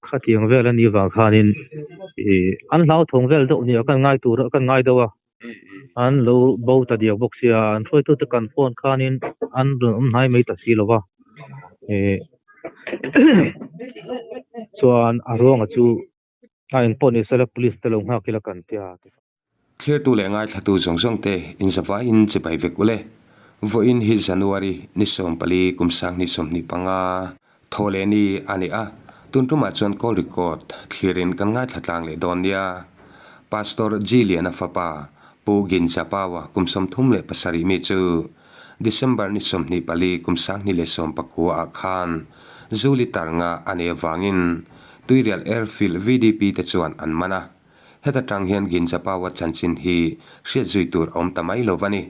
Khatiang vel a nih vang khanin ih an hlauthawng vel deuh nia kan ngai tur kan ngai deuh a, an lo bo ta diak bawk sia, an hruaitute kan phone khanin an rawn awm hnai mai ta si lo va, ih chuan a ruangah chu a engpawh ni sela police te lo nghak ila kan tia. Thlirtu leh ngaithlatu zawng zawng te inzavaiin chibai vek ule. Vawiin hi January ni 14 kum sanghnih 25 thaw leh ni a ni a, tun tumah chuan call record thlirin kan ngaithla tlang leh dawn nia. Pastor G Liana fapa Pu Ginja Paua kum 37 mi chu December ni 24 kum 2019 ah khan zu litre nga a nei avangin Tuirial Airfield VDP te chuan an man a. Heta tang hian Ginja Power chanchin hi hriat zui tur a awm ta mai lo va ni.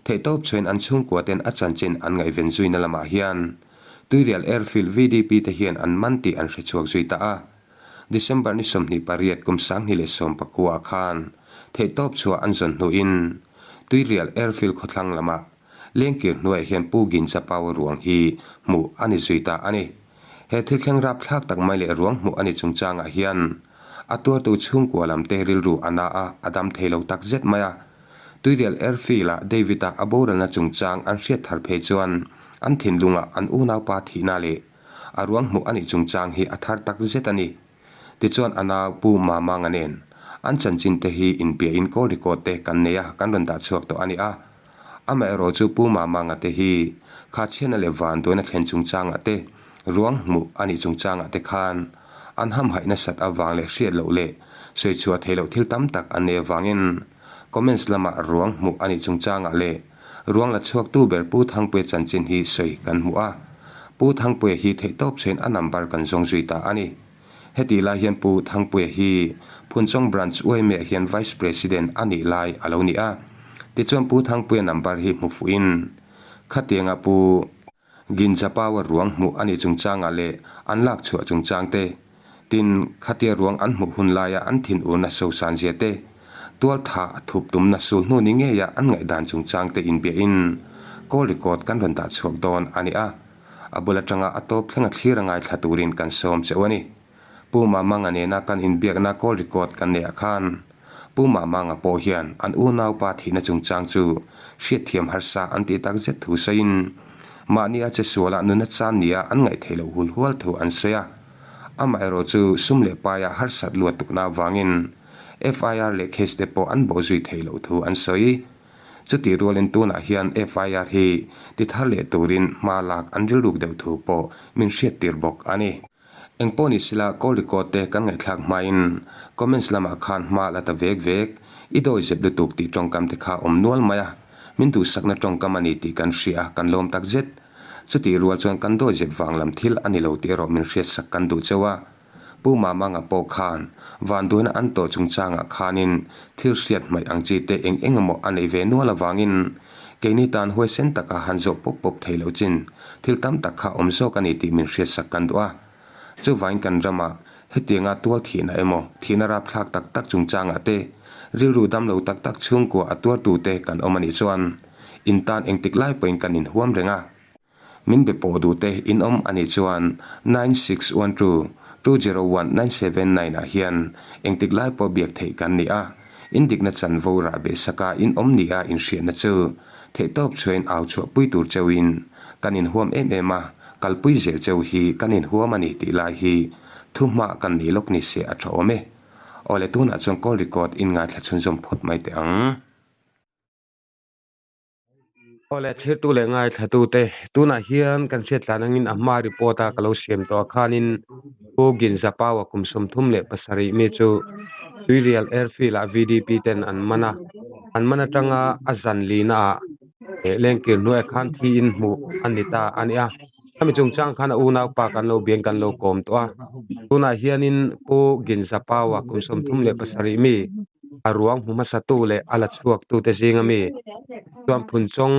Theihtawp chuan an chhungkua ten a chanchin an ngaihven zuina lamah hian Tuirial Airfield VDP te hian an man tih an hrechhuak zui ta a. December ni 28 kum 2019 ah khan theihtawp chhuah an zawn hnuin Tuirial Airfield khawthlang lamah Lengkir hnuaiah hian Pu Ginja Power ruang hi hmuh a ni zui ta a ni. He thil thleng rapthlak tak mai leh ruang hmuh a ni chungchangah hian a tuartu chhungkua lam te rilru a na a, a dam thei lo tak zet mai a. Tuirial Airfield-ah David-a a boralna chungchang an hriat thar phei chuan an thinlungah an unaupa thihna leh a ruang hmuh a nih chungchang hi a thar tak zet a ni. Tichuan a nau Pu Mamanga nen an chanchin te hi inpiahin call record te kan nei a, kan rawn dah chhuak tawh a ni a. Amaherawh chu Pu Mamanga te hi kha chhiatna leh vanduaina thlen chungchangah te, ruang hmuh a nih chungchangah te khan an hamhaih nasat avang leh hriat loh leh sawichhuah theih loh thil tam tak an nei avangin comments lamah ruang hmuh a nih chungchangah leh ruang la chhuaktu ber Pu Thangpuia chanchin hi sawi kan hmu a. Pu Thangpuia hi theihtawp chhuain a number kan zawng zui ta a ni. Hetih lai hian Pu Thangpuia hi Phunchawng Branch uaimeh hian Vice President a nih lai a lo ni a. Tichuan Pu Thangpuia number hi hmu fuhin khatianga Pu Ginja Power ruang hmuh a nih chungchangah leh an lak chhuah chungchang te, tin khatia ruang an hmuh hun laia an thinurna sosan zia te, tualtha thup tumna sul hnu ni ngeia an ngaihdan chungchang te inbiahin call record kan rawn dah chhuak dawn a ni a. A bul atanga a tawp thleng a thlir a ngaithla turin kan sawm che u a ni. Pu Mamanga nena kan inbiakna call record kan neih ah khan Pu Mamanga pawh hian an unaupa thihna chungchang chu hriatthiam harsa an tih tak zet thu sawiin mahni a che sualah nuna chan nia an ngaih theih loh hul hual thu an sawi a. Amaherawh chu sum leh paia harsat luat tukna avangin FIR leh case te pawh an bawhzui theih loh thu an sawi. Chutih rualin tunah hian FIR hi ti thar leh turin hma lak an rilruk deuh thu pawh min hriattir bawk a ni. Engpawh ni sila call record te kan ngaihthlak hmain comments lamah khan hma la ta vek vek, i dawi zep lutuk tih tawngkam te kha awm nual mai a, min duhsakna tawngkam a ni tih kan hria a, kan lawm tak zet. Chutih rual chuan kan dawi zep vang lam thil a ni lo tih erawh min hriatsak kan duh cheu a. Pu Mamanga pawh khan vanduaina an tawh chungchangah khanin thil hriat hmaih ang chi te eng eng emaw a nei ve nual avangin keini tan huaisen taka han zawh pawp pawp thei loh chin thil tam tak kha awm zawk a ni tih min hriatsak kan duh a. Chuvangin kan ramah hetianga tual thihna emaw thihna rapthlak tak tak chungchangah te rilru dam lo tak tak chhungkua a tuartute kan awm a nih chuan in tan engtik lai pawhin kan inhuam reng a. Min be pawh duh te in awm a nih chuan 9612 201 979 ah hian engtik lai pawh biak theih kan ni a, in dikna chanvo rah beh saka in awm ni a inhriatna chu theihtawp chhuain au chhuahpui tur cheuhin kan inhuam em em a, kalpui zel cheu hi kan inhuam a ni tih lai hi thuhma kan nei lawk ni se a tha awm e. Awle tunah chuan call record in ngaithla chhunzawm phawt mai teh ang. Awle thirtu leh ngaithlatute tunah hian kan hriat tlan angin a hma report a ka lo siam tawh ah khanin Pu Ginzapaua kum 37 mi chu Tuirial Airfield ah VDP ten an man a, an man atanga a zan lina ah eh lengkir hnuaiah khan thi in hmuh a ni ta a ni a, khami chungchang khan a unaupa kan lo bian kan lo kawm tawh a, tunah hianin Pu Ginzapaua kum 37 mi a ruang hmu hmasatu leh a la chhuaktute zinga mi chuan Phunchawng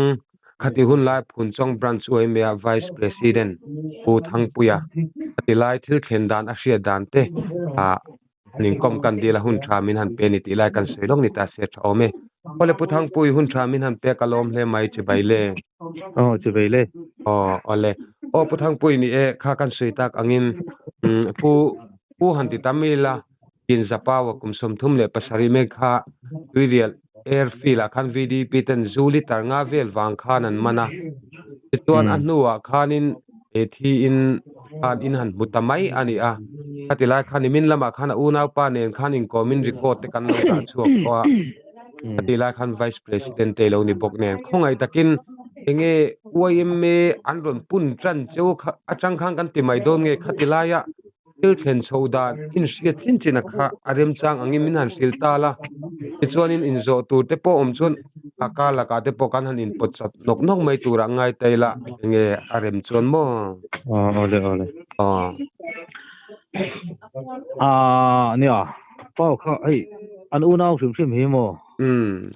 khati hun lai Phunchawng Branch uaimea Vice President Pu Thangpuia a ti lai thil thlen dan a hriat dan te ah an inkawm kan dil a hun tha min han pe ni tih lai kan sawi lawk ni ta se tha awm e. Awle Pu Thangpui hun tha min han pek a lawm hle mai chibai le. Aw chibai le. Aw awle. Aw Pu Thangpui ni e kha kan sawi tak angin Pu. Pu han ti tam ila, Ginzapau-a kum 37 mek kha Tuirial Airfield-ah khan VDP ten zu litre nga vel vang khan an man a. Tichuan a hnuah khanin he thiin khan in han hmu ta mai a ni a. Khati lai khan nimin lamah khan a unaupa nen khan inkawmin record te kan lo dah chhuak tawh a. Khati lai khan Vice President te lo ni bawk nen khawngaih takin enge YMA an rawn pun tan cheu atang khan kan ti mai dawn nge khati laia Thil thlen chho dan inhriat chin chin a kha a remchang angin min han hrilh ta la, tichuanin inzawh tur te pawh awm chuan a kar lakah te pawh kan han inpawt chat nawk nawk mai turah ngai ta ila enge a rem chuan maw? Aw awle awle. Aw. Aaa nia pau kha hei an unau hrim hrim hi maw? Umm.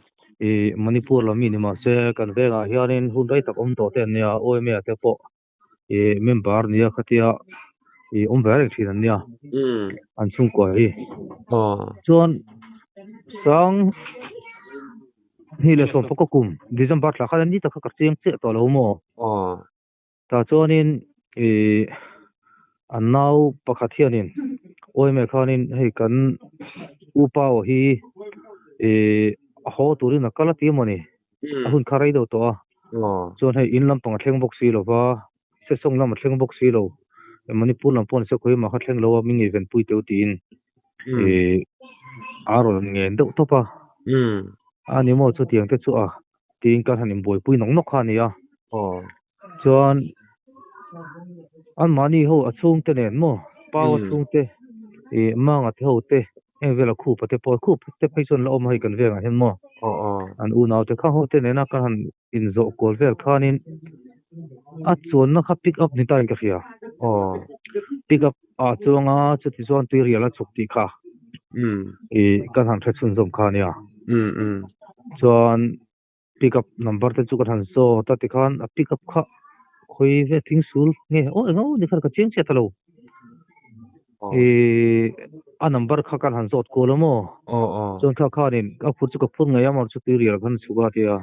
I Manipur lam mi ni mahse kan vengah hianin hun rei tak awm tawh te an nia OMA ah te pawh ih member nia khatia ih awm ve reng thin an nia an chhungkua hi chuan sang hnih leh sawm pawh ka kum December thla khan ni tak kha ka chiang chiah tawh lo maw tah chuanin ih an nau pakhat hianin awime khanin hei kan upa aw hi ih a haw turin a kal a ti emawni a hun kha rei deuh tawh a. Chuan hei in lampang a thleng bawk si lo va, Sesawng lam a thleng bawk si lo, Manipur lam pawh ni se khawi mah kha thleng lo a, min ngeiven pui teuh tiin ih a rawn ngen deuh tawp a. A ni maw chutiang te chu a tiin kan han inbuaipui nawk nawk kha a ni a. Chuan anmahni ho a chhungte nen maw Pau a chhungte ih Manga te ho te heng vela khupa te pawh khup te phei chuan la awm a hei kan vengah hian maw an unau te kha ho te nena kan han inzawh kual vel khanin a chuanna kha pick up ni tain ka hria pick up ah chuanga chuti chuan tuirial a chhuk tih kha ih kan han hre chhunzawm kha ania chuan pick up number te chu ka han zawt a tikhan a pick up kha khawi ve thing sul nge aw eng emaw ni khan ka chiang chiah ta lo ih a number kha kan han zawt kual a maw chuan kha khanin a phur chu ka phur ngei a mahse chu tuirial khan chhuk a tia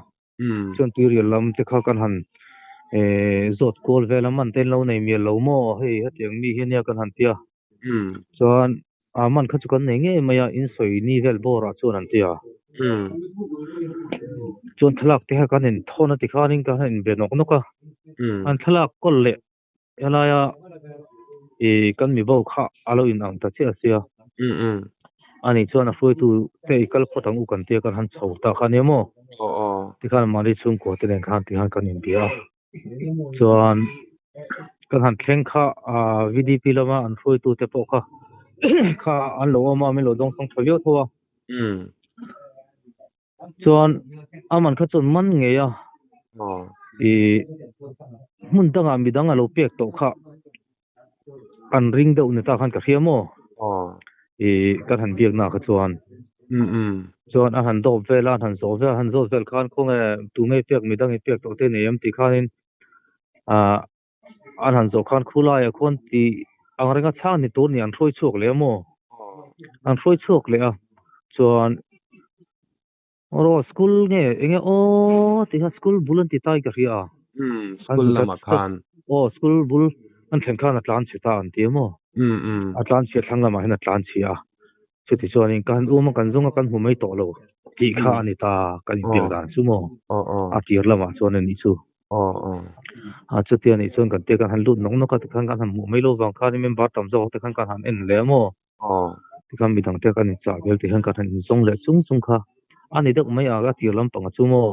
chuan tuirial lam te kha kan han eh zawt kual vel a man te an lo nei mial lo maw hei hetiang mi hi ania kan han tia chuan A man kha chu kan nei ngei mai a, in sawi ni vel bawr ah chuan an ti a. Chuan thlalak te kha kan in thawn a ti khanin kan han inbe nawk nawk a. An thlalak kawl leh helaia ih kan mibo kha a lo in ang ta chiah sia. Ani chuan a hruaitu te i kal phawt ang u kan tia kan han chho ta kha nia maw? Tikhan mahni chhungkua te nen khan tikhan kan inbia a. Chuan kan han thleng kha ah VDP lama an hruaitu te pawh kha kha an lo awm a min lo dawng thawng tha viau tho a. Chuan a man kha chuan man ngei a ih hmun dangah midang a lo pek tawh kha an ring deuh ni ta khan ka hria maw? Ih kan han biak na kha chuan chuan a han dawp vel a, an han zawh vel a, an han zawt vel khan khawnge tunge pek midang i pek tawh te nei em tih khanin ah an han zawh khan khulaiah khuan tih ang renga chhang ni tur ni an hruai chhuak leh a maw? An hruai chhuak leh a chuan Aw school nge enge aw tih kha school bul an ti ta in ka hria a. Umm school lamah khan. Aw school bul an thlen khan a tlan chhe ta an ti a maw? Umm umm. A tlan chhia thlang lamah hian a tlan chhia a. Chuti chuanin ka han um a kan zawng a kan hmu mai tawh lo tih kha a ni ta kan inpiak dan chu maw? Aw aw. A tir lamah chuan a nih chu. Aw aw. A chuti a nih chuan kan tia kan han lut nawk nawk a tikhan kan han hmuh mai lo vang khanin member tam zawk te khan kan han en leh a maw? Tikhan midang te kan inchah vel tih hian kan han inzawng leh chung chung kha a ni deuh mai a, a tir lampang a chu maw?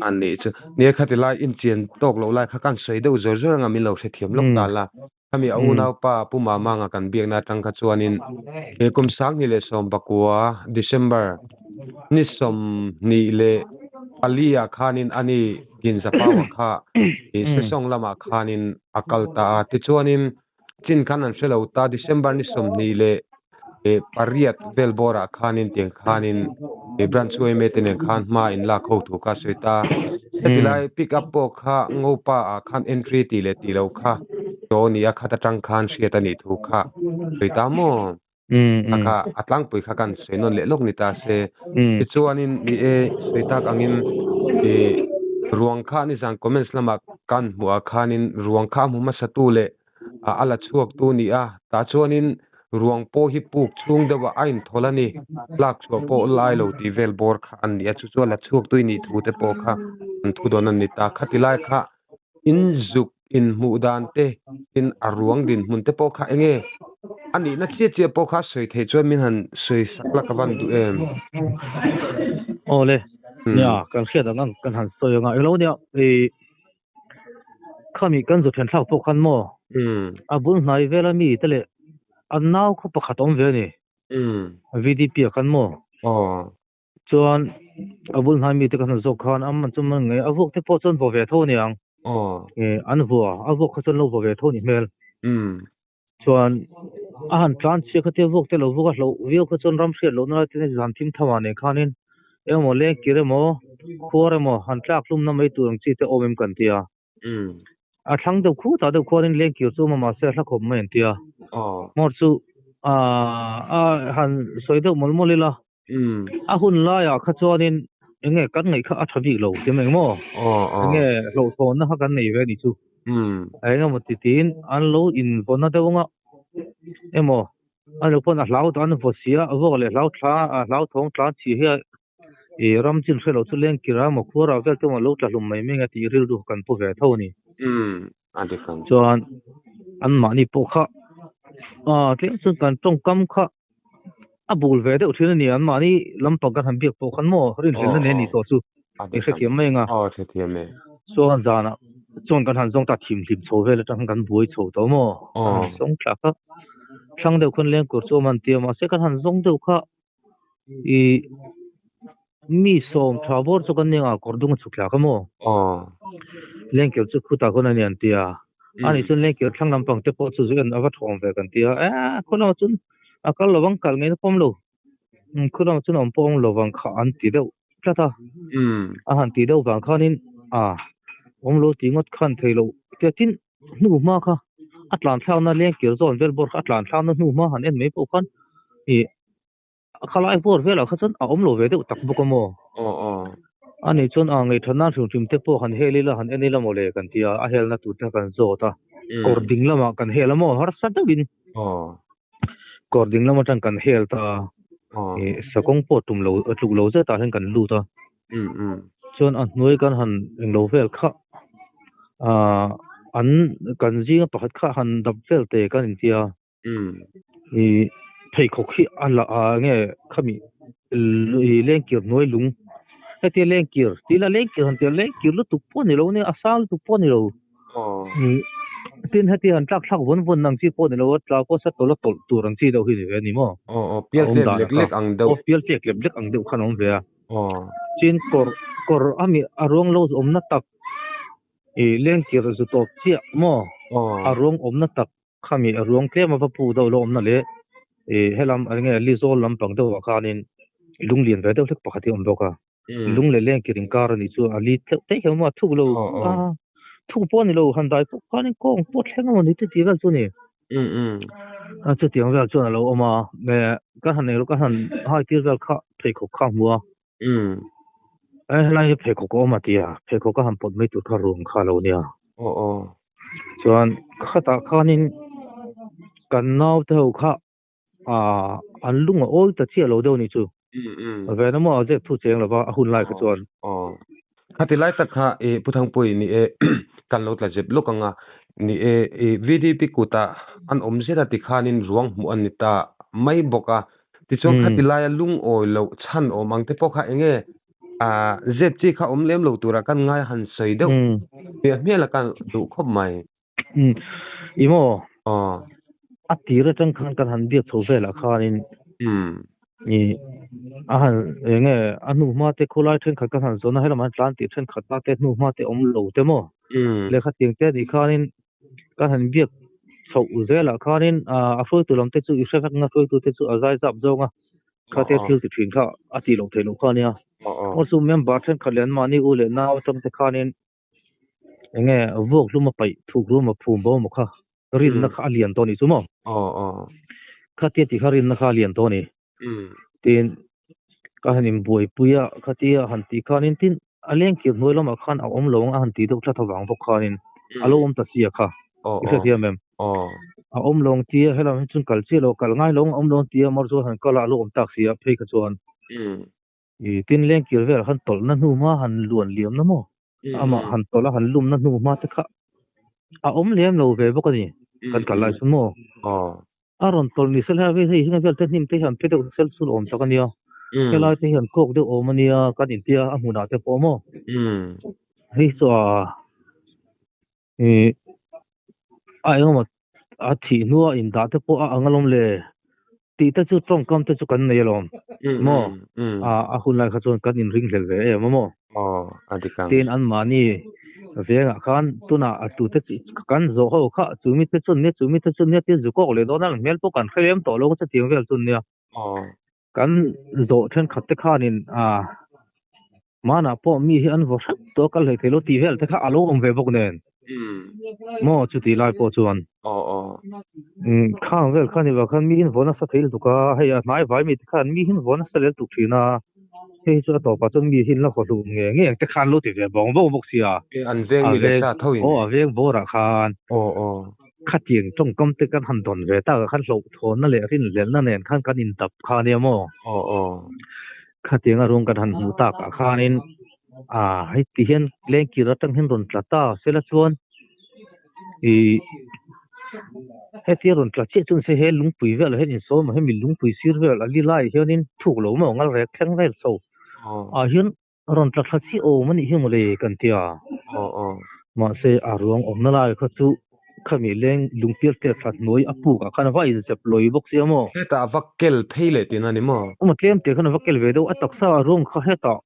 A nih chu. Nia khati lai inchian tawk loh lai kha kan sawi deuh zawr zawr anga min lo hrethiam lawk ta la. Khami a unaupa Pu Mamanga kan biakna atang kha chuanin he kum 2019 December ni 24 ah khanin ani Ginzapaua kha Sesawng lamah khanin a kal ta a. Tichuanin Chin khan an hre lo ta, December ni 28 vel bawrah khanin tiang khanin branch yma te nen khan hma in lak ho thu kha a sawi ta. Heti lai pick up pawh kha Ngopa ah khan entry tih leh tih loh kha chaw a ni a, khat atang khan hriat a nih thu kha sawi ta maw? A kha a tlangpui kha kan sawi nawn leh lawk ni ta se. Tichuanin ni e sawi tak angin ih ruang kha nizan comments lamah kan hmuh ah khanin ruang kha a hmu hmasa tu leh a la chhuak tu ni a, tah chuanin. Ruang pawh hi puk chhung deuhah a inthawl a ni. Lak chhuah pawh lai lo tih vel bawr kha an ni a, chu chu a la chhuak tui nih thu te pawh kha an thu dawn a ni ta. Khati lai kha in zuk inhmuh dan te tin a ruang dinhmun te pawh kha enge a nihna chiah chiah pawh kha sawi theih chuan min han sawi sak la ka van duh em? Awle, nia kan hriat ang ang kan han sawi anga englo nia i khami kan zu then thlak pawh khan maw a bul hnai vela mi te leh an nau khaw pakhat awm ve a ni VDP ah khan maw Chuan a bul hnai mite ka hna zawk khan a man chu man ngei a vuak te pawh chuan vaw ve tho a niang. Ih an vua a vuak kha chuan lo vaw ve tho a ni hmel. Chuan a han tlan chhiah kha tia vuak te lo vuak a hloh viau kha chuan ram hriat lohna lai te zan thim tham ah nen khanin engemaw leng kir emaw khuar emaw han tlak hlumna mai tur ang chi te awm em kan ti a. A thlang deuh khutah deuh khuanin leng kir chu awm a mahse a hla khawp mai an ti a. Hmawr chu a han sawi deuh mawlh mawlh ila. A hun laiah kha chuanin enge kan ngaih kha a tha bik lo ti mai maw? Enge hlauhthawnna kha kan nei ve a nih chu. Engemaw ti tiin an lo invawn deuh anga emaw a lo pawn a hlau an vaw si a, a vawk leh hlau thla a hlauthawng tlan chhi hi a ih ram chin hre lo chu leng kir a emaw khuar ah vel te emaw lo tla hlum mai mai anga tih rilru kan pu ve tho a ni. Chuan anmahni pawh kha tlem chuan kan tawngkam kha A bul ve deuh thin a ni, anmahni lampang kan han biak pawh khan maw rinhlelhna nen ni tawh chu i hrethiam mai anga. Chuan zanah chuan kan han zawng ta thimhlim chho vel atang khan kan buai chho tawh maw, kan han zawng thla kha thlang deuh khan lengkur chu awm an ti a, mahse kan han zawng deuh kha ih mi sawm tha bawr chu kan ni anga kawr dung a chhuk thla kha maw, lengker chu khutah khawn a ni an ti a, ani chuan lengker thlang lampang te pawh chu zu en a va thawm ve kan ti a, e khawlamah chuan A kal lovang kal ngei na pawm lo. Khulam chuan awm pawh awm lovang kha an ti deuh tlat a. A han ti deuh vang khanin a awm lo ti ngawt khan thei lo tia tin hnu hma kha a tlan thlakna leng kir zawn vel bawr kha a tlan thlakna hnu hma han en mai pawh khan ih khalai bawr velah kha chuan a awm lo ve deuh tak bawk a maw. Ani chuan a ngaihṭhat nan hrim hrim te pawh han hel ila han en ila mawle kan ti a, a helna tur te kan zawt a. Kawr ding lamah kan hel a maw harsa deuhin. Kawr ding lam atang kan hel ta a, ih sakawng pawh tum lo tluk lo zetah hian kan lut a. Chuan a hnuai kan han englo vel kha ah an kan zinga pakhat kha han dap vel te kan inti a. Ih pheikhawk hi a la ah nge khami ih lengkir hnuai lung hetia lengkir tih ila lengkir han tih a lengkir lutuk pawh a ni lo nia a sang lutuk pawh a ni lo. Tin heti han tlak thlak vawn vawn ang chi pawh ni lo a tla pawh sa tawlh a tawlh tur ang chi deuh hi ni ve a ni maw? Aw pial tlek lek lek ang deuh. Aw pial tlek lek lek ang deuh khan a awm ve a. Tin kawr kawr a mi a ruang lo awmna tak ih lengkir zu tawp chiah maw? A ruang awmna tak khami a ruang tlem a va pu deuh lo awmna leh ih helam eng nge Lizawl lampang deuhah khanin lunglian ve deuh hlek pakhat hi a awm bawk a. Lung leh leng kir inkar a nih chu a li tleuh te hian maw a thuk lo a thuk pawh a ni lo han dai pawh khanin kawng pawh thleng emaw ni te tih vel chu a ni. A chutiang vel chuan a lo awm a kan han englo kan han hai tir vel kha pheikhawk kha a hmu a e helai hi pheikhawk a awm a ti a pheikhawk a han pawt mai tur kha room kha a lo nia chuan khatah khanin kan naute ho kha Aaa an lung a awi ta chiah lo deuh a nih chu. Vena maw a zep thu cheng lova a hun lai kha chuan. Aw. Khati lai tak kha i Pu Thangpui ni e kan lo tla zep lawk ang a, ni e i VDP kutah an awm zet a tikhanin ruang hmuh an ni ta mai bawk a. Tichuan khati laia lungawi loh chhan awm ang te pawh kha enge aa zep chi kha awm lem lo tura kan ngai han sawi deuh hmiah hmiah la kan duh khawp mai. I maw? A tir atang khan kan han biak chho velah khanin i a han eng nge a hnu hma te khawlai thenkhat kan han zawn a helamah hian tlan tih thenkhat ta te hnu hma te awm lo te maw? Lehkha tiang te anih khanin kan han biak chhoh zelah khanin a hruaitu lam te chu i hre vek ang a hruaitu te chu a zai zap zawng a khatia thil ti thin kha a tih loh theih loh kha ania. Aw chu member thenkhat leh anmahni u leh nau atang te khanin Enge vuak hlum a paih thuk rum a phum bo maw kha rinna kha a lian tawh a nih chu maw? Khatia tih kha rinna kha a lian tawh a ni. Tin, ka han inbuaipui a, khatia han tih khanin tin a lengkir hnuai lamah khan a awm lo ang a han tih deuh tlat avang bawk khanin a lo awm ta si a kha. I hrethiam em? A awm lo ang tia helam hi chuan kal chiah lo kal ngai lo ang a awm lo ang tia mar chuan han kal a a lo awm tak si a phei kha chuan ih tin lengkir vel han tawlh na hnu hma han luan liam na maw amah han tawlh a han lum na hnu hma te kha a awm lem lo ve bawk a ni kan kal lai chu maw. A rawn tawlh ni sel hei hei heng vel te hnim te hi han phe deuh sel chu awm tak a nia helai te hian kawk deuh awm a nia kan intia a hmunah te pawh maw hei chu a Ih a engemaw a thih hnua indah te pawh a ang alawm le tih te chu tawngkam te chu kan nei alawm maw a hun lai kha chuan kan inring hlel ve em a maw tin anmahni vengah khan tunah a tute chu kan zawh ho kha chumi te chu nia chumi te chu nia tia zu kawk leh dawn a hmel pawh kan hre lem tawh lo chutiang vel chu nia. Kan zawh thenkhat te khanin ah hmanah pawh mi hi an vaw hrep tawh a kal hlei thei lo tih vel te kha a lo awm ve bawk nen maw chuti lai pawh chuan khang vel kha ni vang khan mi hi an vaw nasa thei lutuk a hei a hnai vai mi te khan mi hi an vaw nasa lel tuk thin a hei hi chu a tawpah chuan mi hi an la haw hlum nge nge ang te khan lo ti ve bawng bawng bawk sia an veng mi leh sa tho in aw a veng bawrah khan aw aw. Khatiang tawngkam te kan han dawn ve tak ah khan hlauhthawnna leh rinhlelhna nen khan kan intap kha ania maw? Aw aw. Khatiang a ruang kan han hmuh tak ah khanin ah hei ti hian lengkir atang hian rawn tla ta sela chuan ih hetia rawn tla chiah chuan se he lungpui velah hian insawn maw hemi lungpui sir vel a li laiah hianin thuk lo maw ngal rek thleng vel chho ah hian Rawn tla thla chiah awm a nih hi mawle kan ti a. Mahse a ruang awmna lai kha chu khami leng lungpial te thla hnuai a puk ah khan a va inzep lawi bawk sia maw. Hetah a va kel phei leh tihna a ni maw? Awm a tlem teh khan a va kel ve deuh a taksa a ruang kha hetah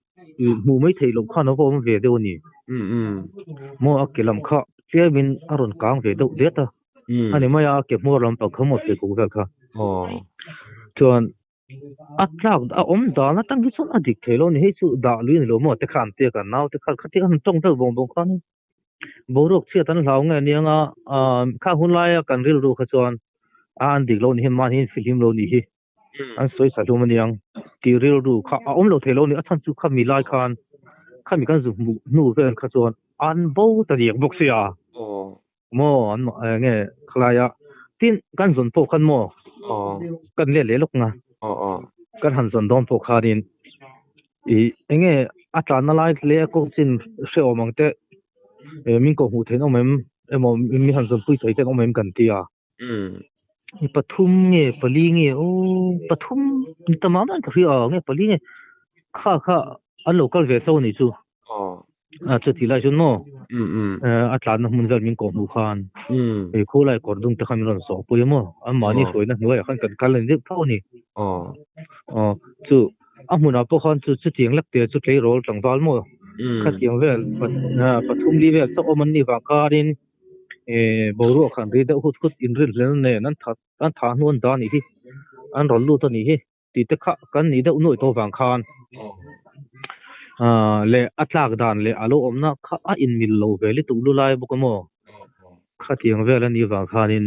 hmuh mai theih loh khan a va awm ve deuh a ni. Maw a ke lam kha tlemin a rawn kang ve deuh det a. A ni mai a, a ke hmawr lampang kha maw pheikhawk vel kha. Chuan A tlak a awm dan atang hi chuan a dik thei lo a ni. Hei chu dah lui a ni lo maw te kha an tia kan nau te kha khatia an tawng deuh vawng vawng khan boruak chhiat an hlau nge aniang a ah kha hun laia kan rilru kha chuan a an dik lo ni hi mahni in fihlim lo ni hi an sawi sa hlum aniang tih rilru kha a awm lo thei lo a ni. A chhan chu khami lai khan khami kan zu hmuh hnu vel kha chuan an bo ta diak bawk sia. Maw an nge khlaia tin kan zawn pawh khan maw kan let leh lawk nga kan han zawn dawn pawh khanin ih enge a tlanna lai hle a kawng chin hrehawm ang te min kawh hmuh theih an awm em emaw min han zawn pui thei te an awm em kan ti a pathum nge pali nge aw pathum ni ta mah mah in ka hria a nge pali nge kha kha an lo kal ve tho a nih chu. A chuti lai chuan maw a tlanna hmun vel min kawh hmuh khan hei khu lai kawr dung te khan min rawn sawh pui a maw anmahni hruaina hnuaiah khan kan kal a ni deuh tho a ni. Aw chu a hmunah pawh khan chu chutiang lek te chu tleirawl tlangval maw khatiang vel pathum li vel chauh awm an nih vang khanin boruak han ri deuh hut hut inrinhlelna nen an that an thah hnu an dah a nih hi an rawn lut a nih hi. tih te kha kan nih deuh nuaih tawh vang khan ah leh a tlak dan leh a lo awmna kha a inmil lo ve lutuk lu lai bawk a maw khatiang vel a nih vang khanin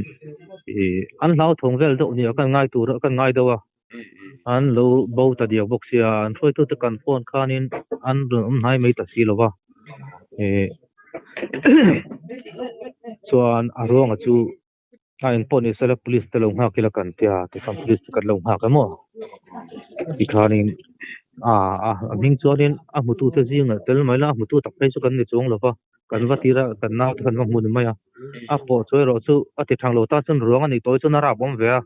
ih an hlauthawng vel deuh nia kan ngai tur kan ngai deuh a an lo bo ta diak bawk sia an hruaitute kan phone khanin an rawn awm hnai mai ta si lo va ih chuan a ruanga chu. A engpawh ni sela police te lo nghak ila kan tia tikhan police te kan lo nghak emaw tikhanin ah a hming chuanin a hmutu te zingah tel mai la a hmutu tak phei chu kan ni chuang lova kan va tir a kan nau te khan va hmu ni mai a a pawh chu erawh chu a ti thang lo tan chuan ruang a nih tawh hi chuan a rap awm ve a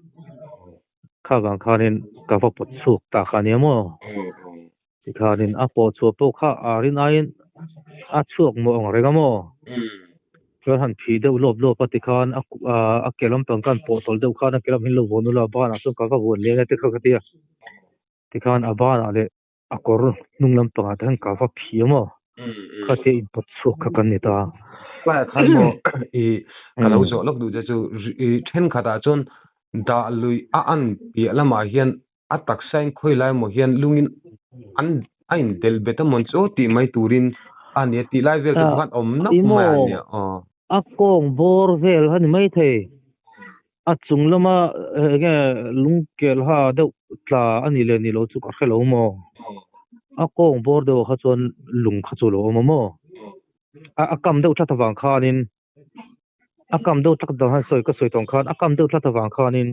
kha vang khanin ka va pawt chhuak ta kha ania maw tikhanin a pawh chhuah pawh kha a rin aiin a chhuak mawh ang reng a maw chuan han phih deuh lawp lawp a tikhan a a ke lampang khan pawh tawlh deuh khan a ke lam hi lo vuan ula banah chuan ka va vuan leng a ti kha ka ti a tikhan a banah leh a kawr hnung lampangah te khan ka va phih a maw khatia inpawt chhuak kha kan ni ta. Tlaiah khan maw i ka lo zawh lawk duh che chu i thenkhatah chuan dah lui a an piah lamah hian a taksa in khawi lai maw hian lungin an a in delh bet a mawn chu tih mai turin a nia tih lai vel te pawh khan awm nawk mai a nia aw. A kawng bawr vel a ni maithei a chung lama enge lungkel ha deuh tla a ni leh ni lo chu ka hre lo maw a kawng bawr deuh ah kha chuan lung kha chu a lo awm a maw a kam deuh that avang khanin. A kam deuh tlat dan han sawi ka sawi tawng khan a kam deuh tlat avang khanin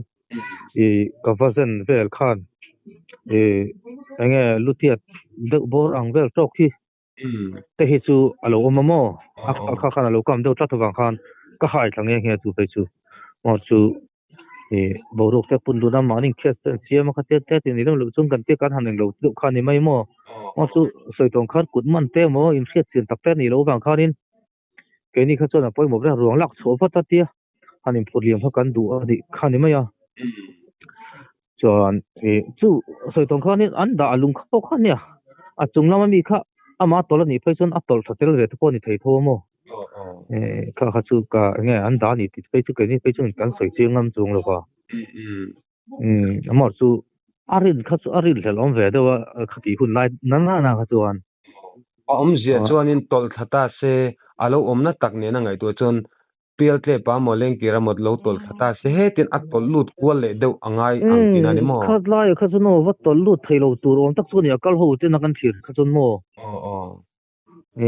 ih ka va zen vel khan ih eng nge lutiat deuh bawr ang vel tawk hi te hi chu a lo awm a maw? A kha khan a lo kam deuh tlat avang khan ka hai thla nghe nghe chu phei chu maw chu ih boruak te pun dun a mahni inkhel te an siam a khatia te tih ni lem loh chuan kan tia kan han englo deuh kha a ni mai maw? Maw chu sawi tawng khan kut man te emaw inhriat chian tak te a nih loh avang khanin keini kha chuan a pawimawh ber a ruang lak chhuah vat a tia han inphur liam kha kan duh a nih kha a ni mai a. Chuan ih chu sawi tawng khanin an dah a lung kha pawh kha ania a chung lama mi kha ama tawlh a nih phei chuan a tawlh tha tel ve te pawh a ni thei tho a maw? Eh kha kha chu ka enge an dah a ni tih phei chu keini phei chuan kan sawi chiang ngam chuang lo va. Umm amah chu a rin kha chu a rin hlelh awm ve deuh a khatih hun lai na na kha chuan. A awmzia chuanin tawlh thla ta se, a lo awmna tak nena ngaihtuah chuan pial tlep a maw lengkir a maw lo tawlh thla ta se hetin a tawlh lut kual leh deuh a ngai ang tihna a ni maw? Khat laiah kha chuan aw va tawlh lut thei lo tur awm tak chu a ni a, kal ho tena kan thlir kha chuan maw? Aw aw.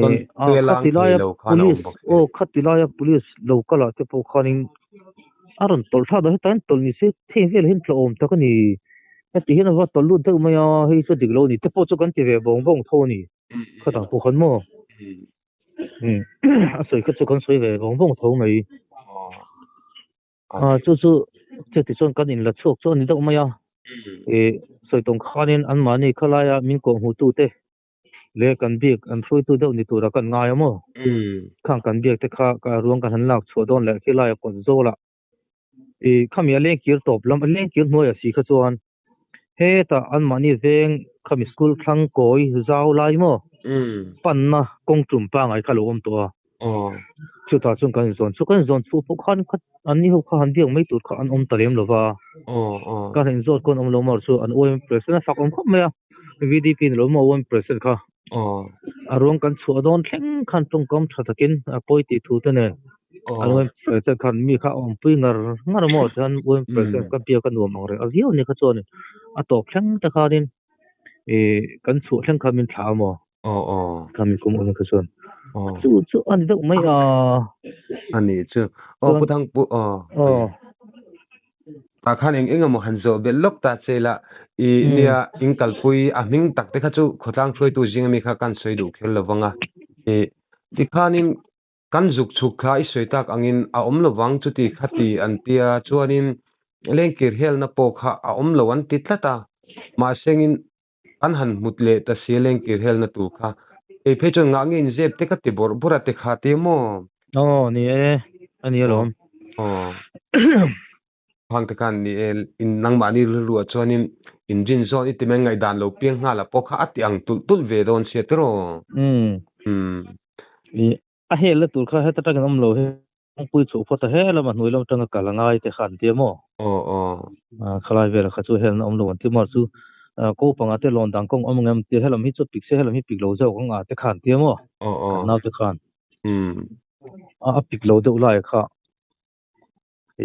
Chuan tuia lang thei lo khan a awm bawk si. Aw khati laia police lo kal ah te pawh khanin a rawn tawlh thlak dah hetah hian tawlh ni se theng velah hian tlawh awm tak a ni. Heti hian a va tawlh lut deuh mai a, hei chu dik lo a ni te pawh chu kan ti ve bawng bawng tho a ni. Khatah pawh khan maw? A sawi kha chu kan sawi ve bawng bawng tho mai. A chu chu cheti chuan kan inla chhuak chu a ni deuh mai a. Ih sawi tawng khanin anmahni khalaia min kawhhmuh te Le kan biak an hruaitu deuh ni tura kan ngai a maw? Khang kan biak te kha ka ruang kan han lak chhuah dawn leh khilai a kawt zawl ah i khami a leng kir tawp lam a leng kir hnuai ah si kha chuan hetah anmahni veng khami school thlang kawi zau lai maw panna kawng tum pangai kha a lo awm tawh a. Chutah chuan kan inzawn chu kan inzawn chhuah pawh khan kha an ni ho kha han biak mai tur kha an awm ta lem lo va, ka han inzawt khawn awm lo mar chu an UM president a fak awm khawp mai a, VDP ni lo maw UM president kha a ruang kan chhuah dawn thleng khan tawngkam tha takin a pawi tih thu te nen an UM president khan mi kha a awmpui ngar ngar maw chuan UM president ka biak a nuam ang reng a viau a ni kha chuan a tawp thleng te khanin ih kan chhuah thleng khan min thlah a maw. Aw aw. Kha mi kum awm kha chuan. Aw. Chu chu ani deuh mai a. Ani chu. Aw pu thang pu aw. Aw. Ta khan eng eng emaw han zawh belh lawk ta che la i nia in kalpui a hming tak te kha chu khawtlang hruaitu zing ami kha kan sawi duh kher lovang a. I tikhanin kan zuk chhuk thla i sawi tak angin a awm lovang chuti khati an tia chuanin lengkir helna pawh kha a awm lo an ti tlat a. Mahsengin An han hmut leh ta si lengkir helna tur kha. Kei phei chuan ngah nge inzep te ka ti bawrh bawrh a ti kha ti maw? Aw ni e, a ni alawm. Aw. Khang te khan ni e, in nangmahni rilruah chuanin in rin zawn i ti mai ngaihdan lo piang nghal a pawh kha a ti ang tulh tulh ve dawn sia tiraw? Umm. Umm. I a helna tur kha heta tangin awm lo hi. Kawngpui chhuh phawt a he lama hnuai lam atanga kal a ngai te kha an ti a maw? Aw aw. Khalai velah kha chu helna awm lo an ti maw? Chu ko panga te lawn dang kawng awm ang em tia helam hi chu pik se helam hi pik lo zawk ang a te kha an ti a maw? Aw aw. Kan nau te khan. Umm. A pik lo deuh lai kha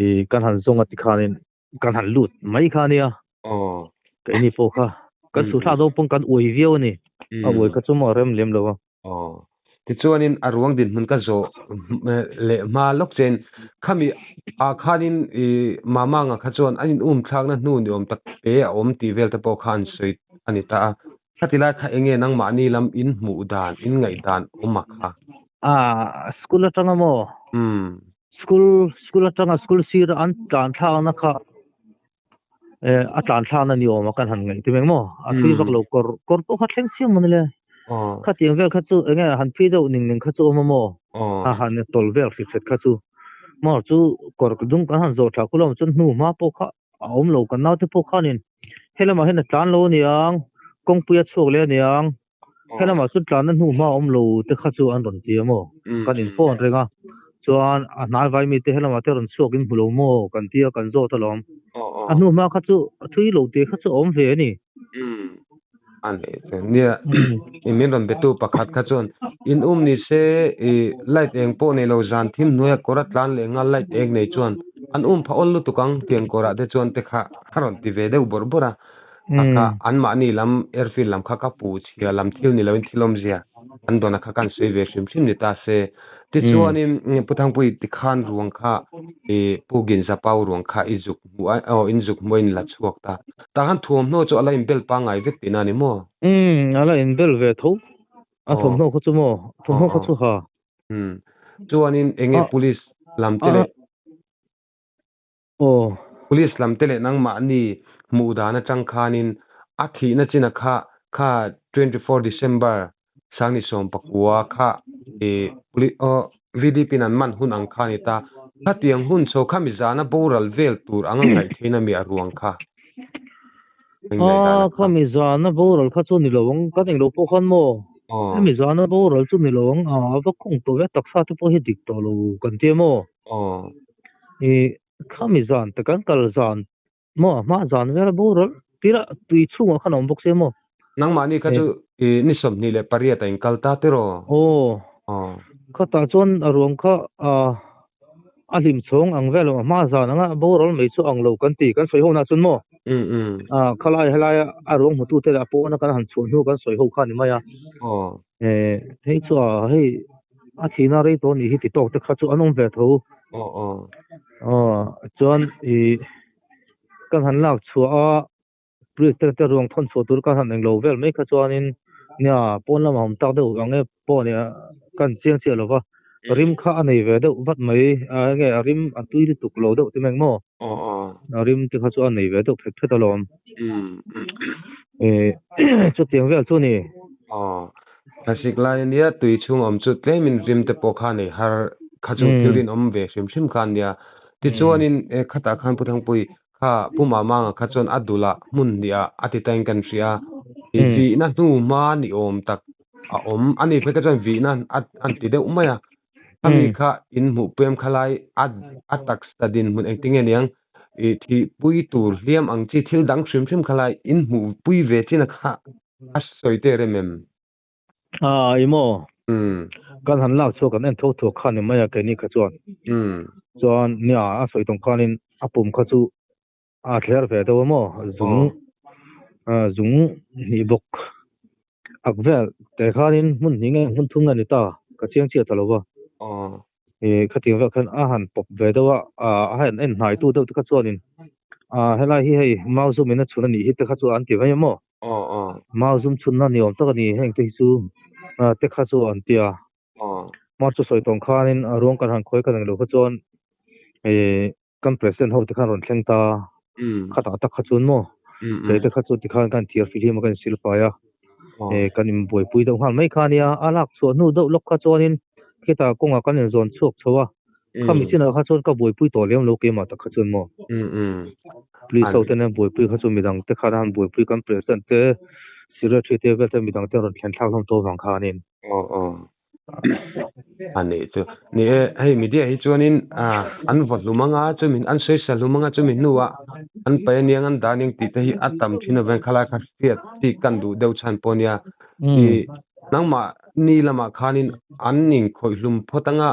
i kan han zawng a ti khanin kan han lut mai kha ania. Aw. Keini pawh kha kan suhthlak dawn pawn kan uai viau a ni. A uai kha chu maw rem lem lo a. Aw. Tichuanin a ruang dinhmun ka zawh leh hma lawk chein khami ah khanin i Mamanga kha chuan an in um thlakna hnu ni awm tak te a awm tih vel te pawh kha an sawi a ni ta a. Khati lai kha enge nangmahni lam in hmuh dan, in ngaih dan awm a kha? Ah, school atanga maw? Umm. School, school atanga school sir an tlan thlakna kha eh a tlan thlakna ni awm a kan han ngaih tum eng maw? A thui vak lo kawr, kawr pawh kha thleng chiang maw ni le? Khatiang vel kha chu enge han phi deuh ning ning kha chu awm a maw? A han tawlh vel hrit hret kha chu maw chu kawr dung kan han zawh thla kul a chuan hnu hma pawh kha a awm lo kan naute pawh khanin helamah hian a tlan lo aniang kawngpui a chhuak leh aniang helamah chuan tlanna hnu hma a awm lo te kha chu an rawn ti a maw kan in phone reng a chuan a hnai vai mite helamah te rawn chhuak in hmu lo maw kan ti a kan zawt alawm a hnu hma kha chu a thui lo tih kha chu a awm ve a ni. A nei chu nia i min rawn betu pakhat kha chuan in um ni se i light eng pawh nei lo zan thim hnuaia kawr a tlan leh nghal light eng nei chuan an um pha awl lutuk ang tiang kawrah te chuan te kha a rawn ti ve deuh bawrh bawrh a a kha anmahni lam airfield lam kha ka pu chhia lam thil ni loin thil awmzia an dawn a kha kan sawi ve hrim hrim ni ta se. Tichuanin Pu Thangpui tikhan ruang kha i Pu Ginzapau ruang kha i zuk hmuh a, aw in zuk hmuh a in la chhuak ta. Tah khan thuamhnaw chu a la inbel pangngai vek tihna a ni maw? Umm, a la inbel ve tho. A thawmhnaw kha chu maw? Thawmhnaw kha chu ha. Umm, chuanin eng nge police lam te leh. Aw. Police lam te leh nangmahni hmuh dan atang khanin a thihna china kha kha 24 December sangni sawm pakua kha i poli aw VDP in an man hun ang kha a ni ta. Khatiang hun chho kha mi zana boral vel tur anga ngaih theihna mi a ruang kha. A kha mi zana boral kha chu ni lo ang kan englo pawh khan maw hemi zana boral chu ni lo ang a va khawng tawh ve taksa te pawh hi dik tawh lo kan tia maw i khami zan te kan kal zan maw a hma zan vel a boral tirah tui chhungah khan a awm bawk sia maw. Nangmahni kha chu i ni 28 a inkal ta tiraw? Aw. Khatah chuan a ruang kha a a hlim chhawng ang vel a hma zan anga boral mai chu ang lo kan ti kan sawi ho na chuan maw? A khalai helai a ruang hmutu te leh a pawna kan han chhuah hnu kan sawi ho kha a ni mai a. Hei chu a hei a thihna rei tawh anih hi ti tawk te kha chu an awm ve tho. Aw chuan i kan han lak chhuah a. Police te te ruang thawn chhuah tur khan han englo vel mai kha chuanin nia pawn lamah awm tak deuh ang e pawh nia kan chiang chiah lova rim kha a nei ve deuh vat mai a enge a rim a tui lutuk lo deuh ti mai ang maw a rim te kha chu a nei ve deuh phet phet alawm eh chutiang vel chu a ni. Aw thlasik lai ania tui chhung awm chu tlemin rim te pawh kha nei har kha chu thil rinawm ve hrim hrim kha ania tichuanin khatah khan Pu Thangpui Kha Pu Mamanga kha chuan a dul ah hmun hnih ah a ti tain kan hria a, i vihna hnu hma ni awm tak a awm a ni phei kha chuan vihna a an ti deuh mai a, khami kha in hmuh pem kha lai a a taksa dinhmun engtin nge niang i thihpui tur hliam ang chi thil dang hrim hrim kha lai in hmuhpui ve chin a kha a sawi te rem em? A i maw? Kan han lak chhuak kan en tho thuak kha ni mai a keini kha chuan. Chuan nia a sawi tawng khanin a pum kha chu a thler ve deuh a maw? Zung zung hnih bawk ak vel te khanin hmun hnih nge hmun thum nge ni ta ka chiang chiah ta lo va. Khatiang vel khan a han pawp ve deuh a, a han en hnai tu deuh te kha chuanin helai hi hei mau zum in a chhun a nih hi te kha chu an ti mai a maw? Mau zum chhunna ni awm tak a ni heng te hi chu te kha chu an ti a. Mar chu sawi tawng khanin a ruang kan han khawi kan englo kha chuan kan president ho te khan rawn thleng ta khatah tak kha chuan maw kei te kha chu tikhan kan thiar fihlim a kan insil fai a kan inbuaipui deuh nghal mai kha ania a lak chhuah hnu deuh lawk kha chuanin khitah kawngah kan inzawn chhuak chho a khami chinah kha chuan ka buaipui tawh lem lo keimah tak kha chuan maw police ho ten an buaipui kha chu midang te khan an buaipui kan president te secretary te vel te midang te rawn thlen thlak hlawm tawh avang khanin. A nih chu. Ni e, hei media hi chuanin an vaw hlum anga chumi an sawi hlum anga chumi hnuah an pai aniang an dah aniang tih te hi a tam thin avang khalai kha hriat chi kan duh deuh chhan pawh ania. I nangmah ni lamah khanin an inkhawih hlum phawt anga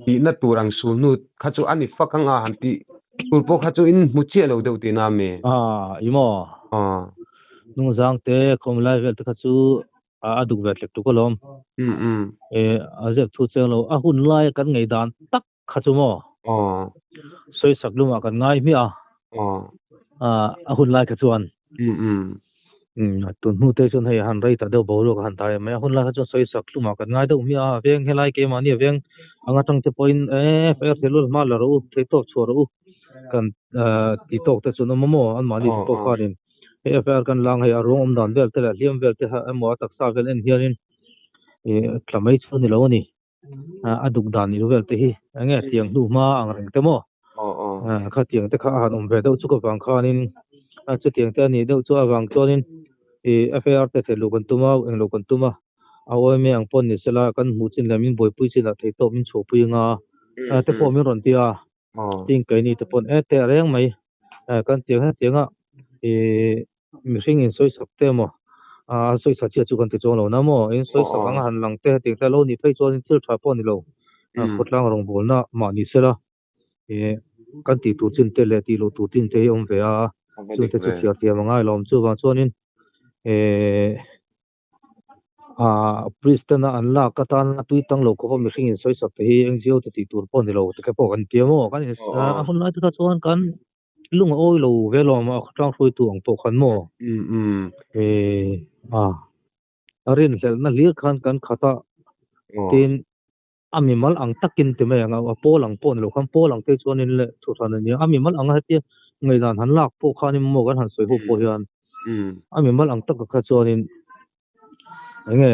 tihna tur ang sul hnu kha chu a ni fak anga han tih tur pawh kha chu in hmu chiah lo deuh tihna a mi? A, i maw? Hnungzang te khawmlai vel te kha chu a duk ve tlek tuk alawm. E a zep thu cheng lo a hun lai kan ngei dan tak kha chu maw. Sawi sak lumah kan ngai hmiah a a hun lai kha chuan. Tun hnu te chuan hei han rei ta deuh boruak a han dai mai a hun lai kha chuan sawi sak lumah kan ngai deuh hmiah a veng helai keimahni a veng anga tang te pawhin e fair thei hma la rawh u thei tawk chhuah rawh u kan ti tawk te chuan awm a maw anmahni te pawh khanin. Hei FIR kan lang hei a ruang awm dan vel te leh hliam vel te kha emaw a taksa vel en hianin ih tla mai chu a ni lo a ni. A duk dan ilo vel te hi eng nge tiang hnu hma ang reng te maw? Khatiang te kha a han awm ve deuh chu ka vang khanin chutiang te a nih deuh chu avang chuanin ih FIR te thei luh kan tum a eng loh kan tum a a awm ang pawh ni sela kan hmuh chin leh min buaipui chinah theihtawp min chhuahpui anga te pawh min rawn ti a. Tin keini te pawn e teh reng mai kan tiang hetiang a ih mihring in sawi sak te emaw a sawi sak chiah chu kan ti chuang lo na maw in sawi sak anga han lang te hetiang te a lo nih phei chuan thil tha pawh a ni lo khawtlang rawngbawlna mah ni sela ih kan tih tur chin te leh tih loh tur chin te hi a awm ve a chungte chu thiar thiam a ngai lo awm chuvang chuanin ih. A police tena an lak atana tui tang lo khawpa mihring in sawisak te hi NGO te tih tur pawh ni lo te pawh kan ti a maw? Kan in a hun lai te kha chuan kan lung a awi lo ve alawm a khawtlang hruaitu ang pawh khan maw? A a rinhlelhna hlir khan kan khat a, tin a mimal ang takin ti mai ang a, a pawl ang pawh ni lo khan pawl ang te chuanin leh thuhran a nia, a mimal anga hetia ngaihdan han lak pawh khanin maw kan han sawi ho pawh hian a mimal ang taka kha chuanin eng nge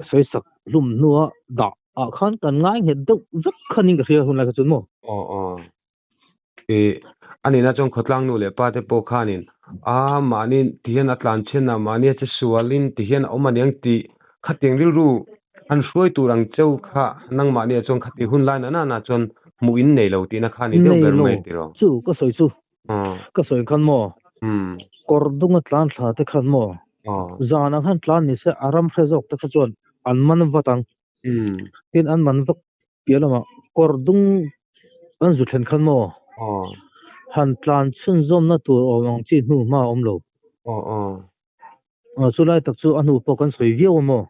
sawisak hlum hnua dah ah khan kan ngai nghet deuh vek khanin ka hria hunlai kha chuan maw. Aw aw. Ih a nihna chuan khawtlang nu leh pa te pawh khanin a mahni ti hian a tlan chhen a, mahni a che sualin ti hian a awm aniang tih khatiang rilru han hruai tur ang cheu kha nangmahni ah chuan khati hun lai na na na chuan hmuh in nei lo tihna kha a ni deuh ber mai tiraw? Chu ka sawi chu ka sawi khan maw kawr dunga tlan thla te khan maw zanah khan tlan ni se a ram hre zawk te kha chuan an man vat ang. Tin an man vak piah lamah kawr dung an zu thlen khan maw han tlan chhunzawmna tur awm ang chi hnu hma a awm lo. Chu lai tak chu a hnu pawh kan sawi viau a maw?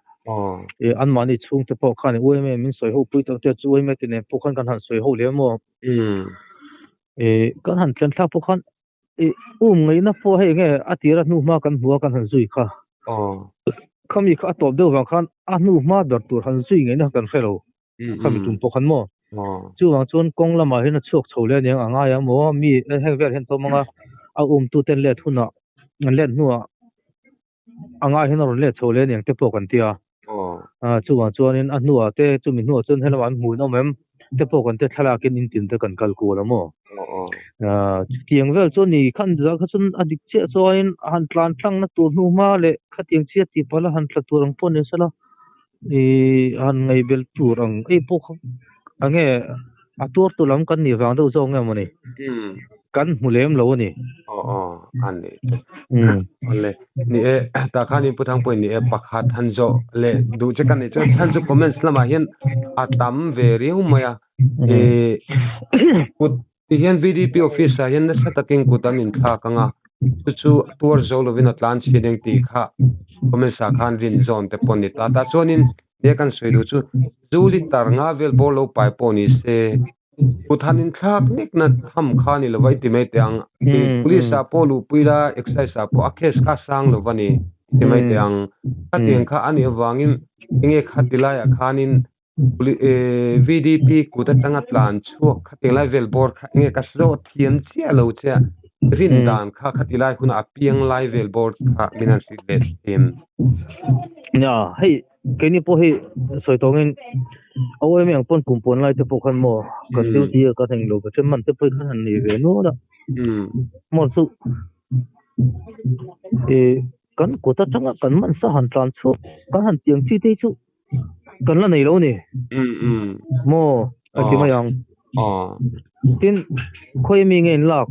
Anmahni chhungte pawh khan UMA min sawi ho pui tawh te chu UMA te nen pawh khan kan han sawi ho leh a maw? Kan han thlen thlak pawh khan um ngaihna pawh hei enge a tira hnu hma kan hmu a kan han zui kha. Khami kha a tawp deuh vang khan a hnu hma ber tur han zui ngaihna kan hre lo. Khami tum pawh khan maw? Chuvang chuan kawng lamah hian a chhuak chho leh aniang a ngai ang maw? Mi heng vel hian tawm anga a umtu ten let hunah an let hnuah a ngai hian a rawn let chho leh aniang te pawh kan ti a. Chuvang chuanin a hnuah te chumi hnuah chuan helamah an hmuin awm em te pawh kan ti thlalak in in tin te kan kal kual a maw? Chutiang vel chu ni khan zah kha chuan a dik chiah chuanin a han tlan tlangna tur hnu hma leh khatiang chiah tih palh a han tla tur ang pawh ni sela. Ih han ngaihbel tur ang ei pawh kha enge a tuar tu lam kan nih vang deuh zawk nge mawni kan hmu lem lo a ni. Aw aw a ni chu. Awle ni e tah khan in pu Thangpuiin ni e pakhat han zawh leh duh che ka nih chuan chhan chu comments lamah hian a tam ve riau mai a ih kut ti hian VDP office ah hian nasa takin kut an inthlak ang a, chu chu a tuar zo lovin a tlan chhiat eng tih kha comments ah khan rin zawn te pawh a ni ta. Tah chuanin he kan sawi duh chu zu liter nga vel bawr lo pai pawh ni se kut han inthlak nek na tham kha a ni lova i ti mai teh ang. Police ah pawh luhpui la excise ah pawh a case kha a sang lova ni i ti mai teh ang. Khatiang kha a nih avangin enge khati laiah khanin VDP kut atanga tlan chhuak kha tinglai vel bawr kha enge ka zawh thiam chiah lo che a, rin dan kha khati lai hunah a piang lai vel bawr kha min han hrilh leh thin. Nia, hei keini pawh hi sawi tawngin OMA ang pawn kum pawn lai te pawh khan maw kan duty a kan englo ka then man te pawh hi kan han nei ve nual a, maw chu ih kan kut atanga kan man sa han tlan chhuak kan han tiang chi te hi chu Kan la nei lo a ni. Maw a ti mai ang. Tin, khawi mi nge in lak?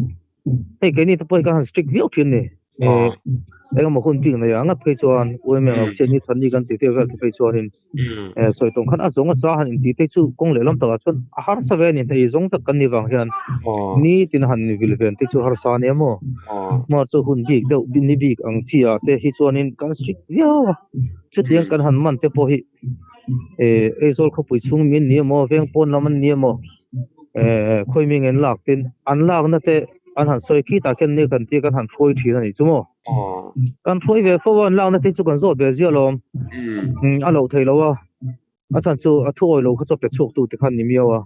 Hei keini te pawh hi kan han strict viau thin ni. Engemaw hun bik nei ah ngat phei chuan UMA ang chian hi Thani kan tih te vel te phei chuanin sawi tawng khan a zawng a za han intih te chu kawng lehlam takah chuan a harsa ve a ni. Hei zawng tak kan nih vang hian nitin a han vil ven te chu harsa a nia maw. Maw chu hun bik deuh ni bik ang chi ah te hi chuanin kan strict viau a. Chutiang kan han man te pawh hi eh Aizawl khawpui chhung mi an ni emaw veng pawn lam an ni emaw eh khawi mi nge an lak tin an lakna te an han sawi khi tah khian nia kan tia kan han hruai thin a nih chu maw. Kan hruai ve fo a an lakna te chu kan zawt ve zia alawm a loh theih loh a a chhan chu a thu awi lo kha chu a pe chhuak tu te khan ni miau a.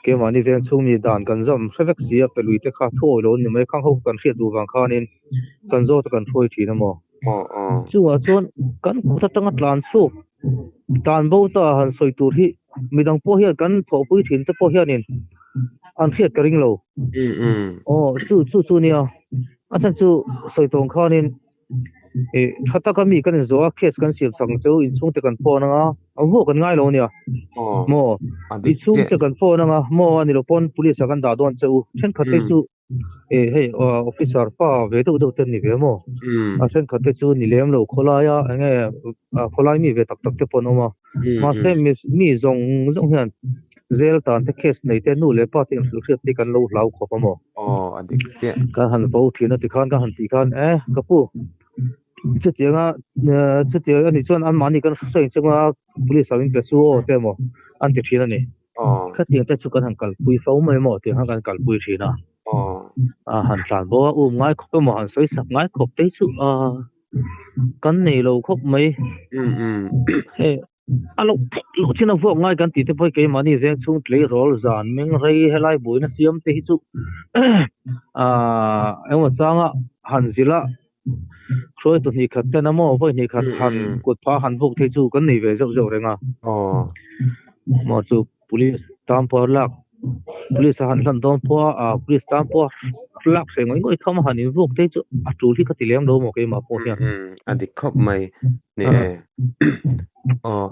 Keimahni veng chhung mi dan kan zam hre vek si a, pelui te kha thu awi lo an ni mai, khang ho kan hriat duh vang khanin kan zawt a kan hruai thin a maw? Chungah chuan kan kut atanga tlan chhuak tlan bo ta han sawi tur hi midang pawh hian kan thawhpui thin te pawh hianin an hriat ka ring lo. Aw chu chu chu nia, a chhan chu sawi tawng khanin Ih tha taka mi kan inzawh a case kan siam sak ang che u inchhungte kan phone anga a vuah kan ngai lo ania maw inchhungte kan phone anga maw a nilo pawn police ah kan dah dawn che u thenkhat te chu ih hei officer pa ve deuh deuh te an ni ve maw a thenkhat te chu ni lem lo khawlai a enge khawlai mi ve tak tak te pawh an awm a mahse mi zawng zawng hian Zel tan te case nei te nu leh pa te inhrilh hriat te kan lo hlau khawp a maw? Aw a dik chiah. Kan han vo thin a tikhan ka han tih khan eh ka pu Chutianga chutiang anih chuan anmahni kan hrusain chunga police ah min pe chu aw te emaw an ti thin a ni. Khatiang te chu kan han kalpui fo mai maw tiang khan kan kalpui thin a. A han tlan bo a um ngai khawp emaw han sawi sak ngai khawp te chu a kan nei lo khawp mai. Hei A loh theih loh chin a vuak ngai kan tih te pawh hi keimahni veng chhung tleirawl zan meng rei helai buaina siam te hi chu aaa engemaw changa han zilh a hruaitu hnih khat ten a maw vawi hnih khat han kut phah han vuk thei chu kan nei ve zeuh zeuh reng a maw chu Police tan pawh lak police a han hlan dawn pawh a ah police tan pawh lak hreh ngawih ngawih tham a han invuk te hi chu a tul hi ka ti lem lo maw keimah pawh hian. A dik khawp mai ni e. Aw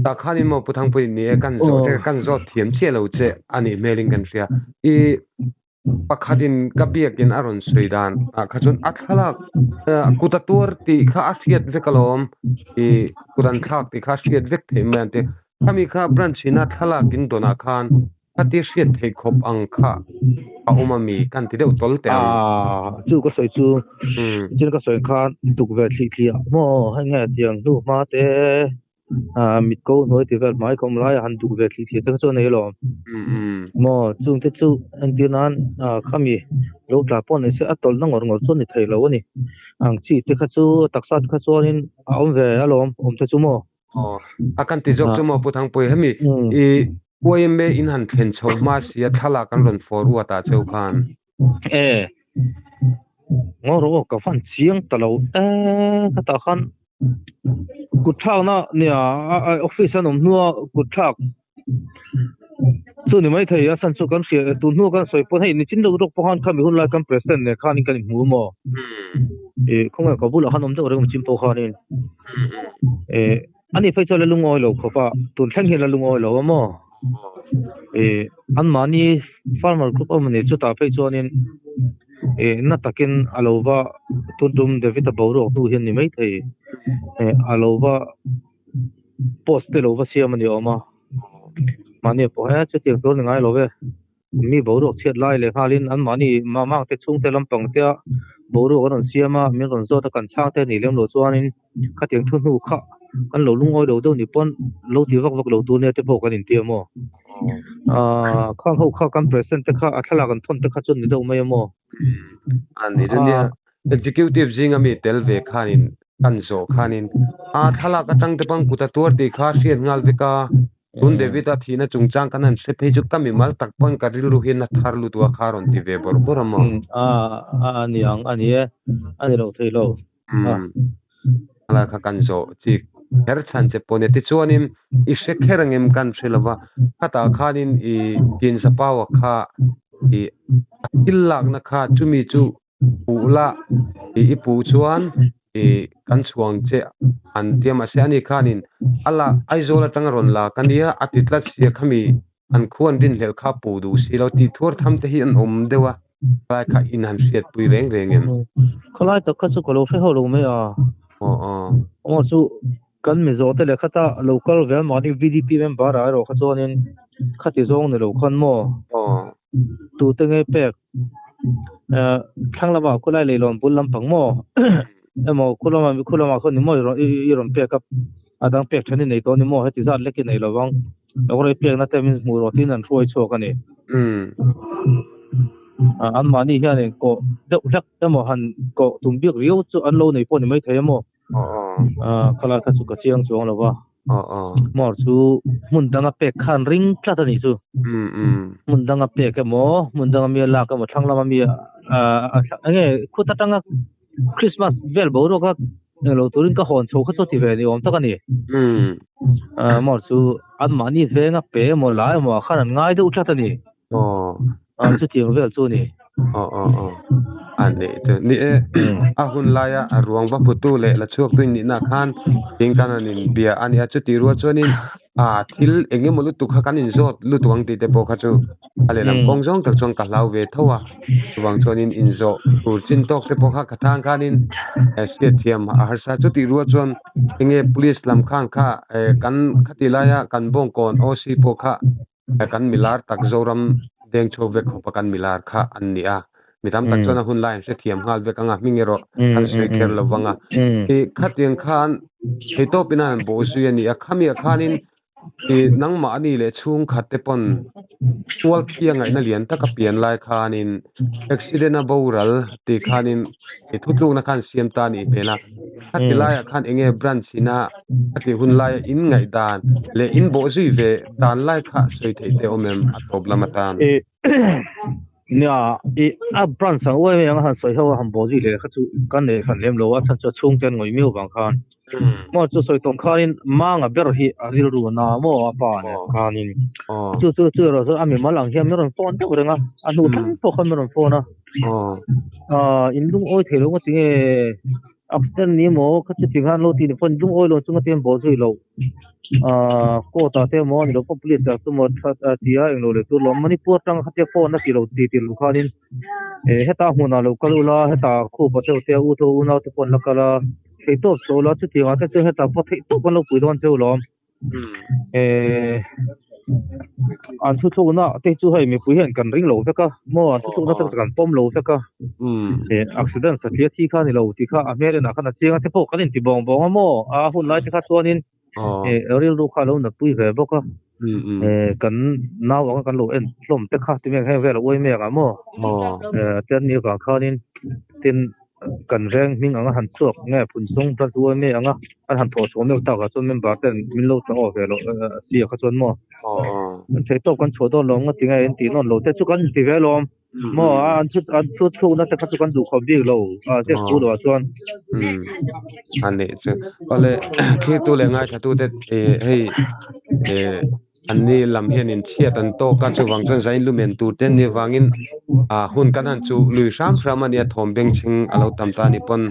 tah khanin maw Pu Thangpui ni e kan zawh te kan zawt thiam chiah lo che a nih hmelin kan hria. I Pakhatin ka biakin a rawn sawi dan ah kha chuan a thlalak kut a tuar tih kha a hriat vek alawm ih kut an thlak tih kha a hriat vek theih mai ang te khami kha branch ina thlalak in dawn ah khan khati hriat theih khawp ang kha a awm a mi kan ti deuh tawl teh ang. Aaa chu ka sawi chu chin ka sawi khan tukverh thlih thlih ah maw hei nge tiang hnu hma te. Ah mit ko hnuai ti vel hmai khawm lai a han duk ve thli thli te kha chu a nei alawm. Maw chung te chu entir nan ah khami lo tla pawh ni se a tawlh na ngawr ngawr chu a ni thei lo a ni. Ang chi te kha chu taksa te kha chuanin a awm ve alawm awm te chu maw. Aw a kan ti zawk chu maw Pu Thangpui hemi i YMA in han thlen chho hma sia thlalak an rawn forward ah cheu khan. E ngaw rawh aw ka van chiang ta lo e ka tah khan kut thlakna nia office an awm hnua kut thlak chu ni mai thei a chhan chu kan hria tun hnu kan sawi pawn hei nichin deuh rawk pawh khan khami hun lai kan president nen khanin kan inhmu maw e khawnge ka bulah khan awm deuh reng michin pawh khanin e Ani phei chuan la lungawi lo khawp a, tun thleng hian la lungawi lo a maw? Ih anmahni farmer group awm a ni chutah phei chuanin ih na takin a lo va tun tum David-a boruak hnu hian ni maithei ih a lo va post te lo va siam a ni awm a, mahni pawh he chutiang tur a ni ngai lo ve. Mi boruak chhiat lai leh nghalin anmahni mamang te chhungte lampang tea boruak an rawn siam a, min rawn zawt a kan chhang te a nih lem loh chuanin khatiang thu hnu kha kan lo lungawi lo deuh ni pawn lo ti vak vak lo tur nia te pawh kan inti a maw? Aaa khang ho kha kan president te kha a thlalak an thawn te kha chuan ni deuh mai a maw? A ni chu nia executive zinga mi tel ve khanin kan zawh khanin a thlalak atang te pawn kut a tuar tih kha hriat nghal vek a. Tun David-a thihna chungchang kan han hre phei chu ka mimal tak pawn ka rilru hian a thar lut a kha rawn ti ve bawrh bawrh a maw? A ni ang, a ni e, a ni lo thei lo. Khalai kha kan zawh chik kher chhan che pawh nia. Tichuanin i hre kher angem kan hre lo va, khatah khanin i Tinzapaua kha i a thil lakna kha chumi chu Puh la tih i puh chuan ih kan chhuang che an ti a mahse ani khanin a la Aizawl atanga rawn la ka nia a ti tlat sia khami an khu an rinhlelh kha puh duh si lo tih thuar tham te hi an awm deuh a khalai kha in han hriatpui reng reng em? Khalai tak kha chu ka lo hre ho lo mai a. Aw aw. Aw chu kan Mizo te leh khata lo kal ve mahni VDP member ah erawh kha chuanin khati zawng ni lo khan maw? Aw. Tute nge pek? Thlang lamah khulai leilawn bul lampang maw emaw khu lamah khu lamah khaw ni maw i rawn pek a a dang pek then i nei tawh a ni maw heti zat lek i nei lovang lo rei pekna te min hmuh rawh tiin an hruai chhuak a ni. Anmahni hian kawh deuh hlek emaw han kawh tum bik riau chu an lo nei pawh ni maithei a maw. Khalai kha chu ka chiang chuang lo va. Hmawr chu hmun danga pek khan ring tlat a nih chu. Hmun danga pek emaw, hmun danga mi a lak emaw, thlang lama mi enge khut atanga Christmas vel boruak a englo turin ka hawn chho kha chu a ti ve ni awm tak a ni. Hmawr chu anmahni venga pe emaw la emaw ah khan an ngai deuh tlat a ni. Chutiang vel chu a ni. Aw aw aw a nih chu ni e a hun laia a ruang va hmutu leh la chhuak tu nihna khan tin kan han inbia a nia chutih rual chuanin a thil eng emaw lutuk kha kan inzawt lutuk ang tih te pawh kha chu a lehlam kawng zawng tak chuan ka hlau ve tho a chuvang chuanin inzawh tur chin tawk te pawh kha ka thang khanin hriat thiam a harsa chutih rual chuan enge police lam khan kha kan khatih laia kan bawngkawn OC pawh kha Kan milar tak Zoram deng chho vek khawpa kan milar kha an ni a. Mi tam tak chuan a hun lai an hrethiam nghal vek anga hming erawh kan sawi kher lo vang a. I khatiang khan theitawp in a han bawh zui a ni a, khamiah khanin i nangmah a ni leh chhungkhat te pawn mual phia ngaihna lian taka pian lai khanin accident a boral tih khanin i thutlukna khan siam ta a nih hmel a. Khati laiah khan enge branch ina a tih hun laia in ngaihdan leh in bawh zui ve dan lai kha sawi theih te awm em a tawp lam atan? Nia, i a branch ang uai mai ang a han sawi ho a han bawh zui leh kha chu kan nei hran lem lo a, chhan chu a chhungte an ngawih miau vang khan. Maw chu sawi tawng khanin manga ber hi a rilru a na maw a pa nen khanin chu chu chu erawh chuan a mimal ang hian min rawn phone deuh reng a, a hnu thleng pawh khan min rawn phone a. In lungawi thei lo ngawt tinge accident ni maw kha chu ti khan lo ti ni pawn lungawi lo chu ngawt hian bawh zui lo. Court ah te emaw ni lo pawh police ah te emaw ti a englo leh tur lo Manipur atang khatia phone a ti lo ti ti lo khanin heta hmunah lo kal ula hetah khupa deuh te u te unau te pawh an la kal a theihtawp chhuah ula chutiang ah te chuan hetah pawh theihtawp an lo pui dawn cheu lawm an thuthlukna te chu hei mipui hian kan ring lo vek a maw an thuthlukna te kan pawm lo vek a accident satliah thi kha a ni lo tih kha a hmel enah khan a chiang a te pawh kan inti bawng bawng a maw a hun lai te kha chuanin rilru kha a lo natpui ve bawk a kan nau anga kan lo en hlawm te kha ti mek heng vel a uai mek ang maw te an nih avang khanin tin kan veng hming anga han chhuak nge phun chung hla chu uai mek anga an han thawh chhuah meuh takah chuan member ten min lo tla aw ve loh si a kha chuan maw an thei tawp kan chhuah dawn lo ang nga ti nge in tih nawn lo te chu kan inti ve alawm. Maw a an chu an chu chhukna te kha chu kan duh khawp bik lo a zep chu lo ah chuan. Um a nih chu awle thirtu leh ngaithla tu te eh hei eh an ni lam hian in chhiat an tawk a chuvang chuan zain lumen tur te an nih avangin ah hun kan han chuh lui hram hram a nia thawm bengchheng a lo tam ta a nih pawn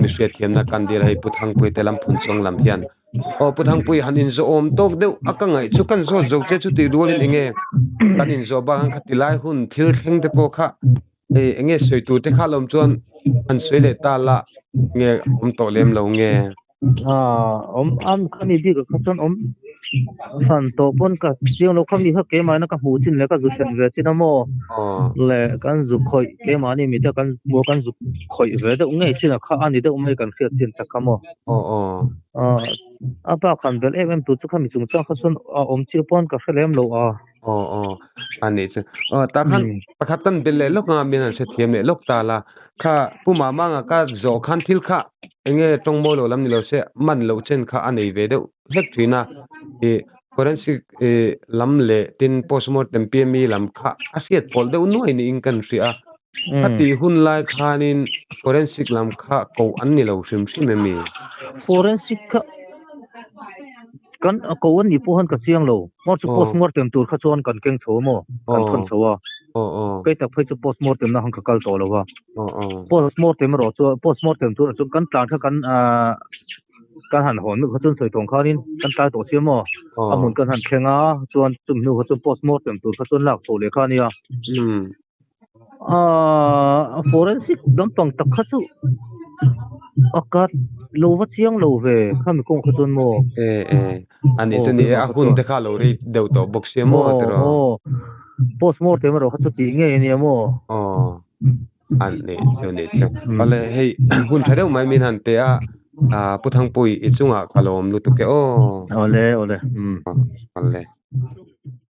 mi hriatthiamna kan dil a hei Pu Thangpuii te lam phun chawng lam hian. Aw Pu Thangpui han inzawh awm tawk deuh a ka ngaih chu kan zawt zo che chu tih rualin enge kan inzawh bak ang kha tilai hun thil thleng te pawh kha hei enge sawi tur te kha lawm chuan han sawi leh ta la nge awm tawh lem lo nge. Awm am kha mi bik ah kha chuan awm hran tawh pawn ka chiang lo kha mi kha keimahna ka hmuh chin leh ka zu thlen ve chin a maw le kan zu khawih keimahni mite kan hmuh a kan zu khawih ve deuh ngei chin a kha a ni deuh mai kan hriat chin tak kha maw. Aw aw. A bak han belh em em tur chu kha mi chungchang kha chuan a awm chiah pawn ka hre lem lo a. Aw aw a nih chu. Aw tah khan pakhat kan belh leh lawk anga min han hrethiam leh lawk ta la. Kha Pu Mamanga ka zawh khan thil kha enge tawng mawi lo lam ni lo se man loh chen kha a nei ve deuh hlek thin a. Ih forensic ih lam leh tin postmortem PME lam kha a hriat pawlh deuh nuai niin kan hria a. A tih hun lai khanin forensic lam kha koh an ni lo hrim hrim em mi? Forensic kha kan ko an nih pawh khan ka chiang lo. Maw chu postmortem tur kha chuan kan keng chho a maw? Kan thawn chho a. Kei tak phei chu postmortem na khan ka kal tawh lo va. Postmortem erawh chu postmortem tur chuan kan tlan kha kan kan han hawn kha chuan sawi tawng khanin kan tlai tawh sia maw? A hmun kan han thleng a chuan chumi hnu kha chuan postmortem tur kha chuan lak chhoh leh kha a nia. Aaa forensic lampang tak kha chu a kat lo va chiang lo ve khami kawng kha chuan maw. E e a nih chu ni e a hun te kha lo rei deuh tawh bawk sia maw tiraw. Aw postmortem erawh kha chu tih ngei a nia maw. Aw a nih chu nih chu awle hei hun tha deuh mai min han pe a Pu Thangpui i chungah ka lawm lutuk e aw. Awle awle awle.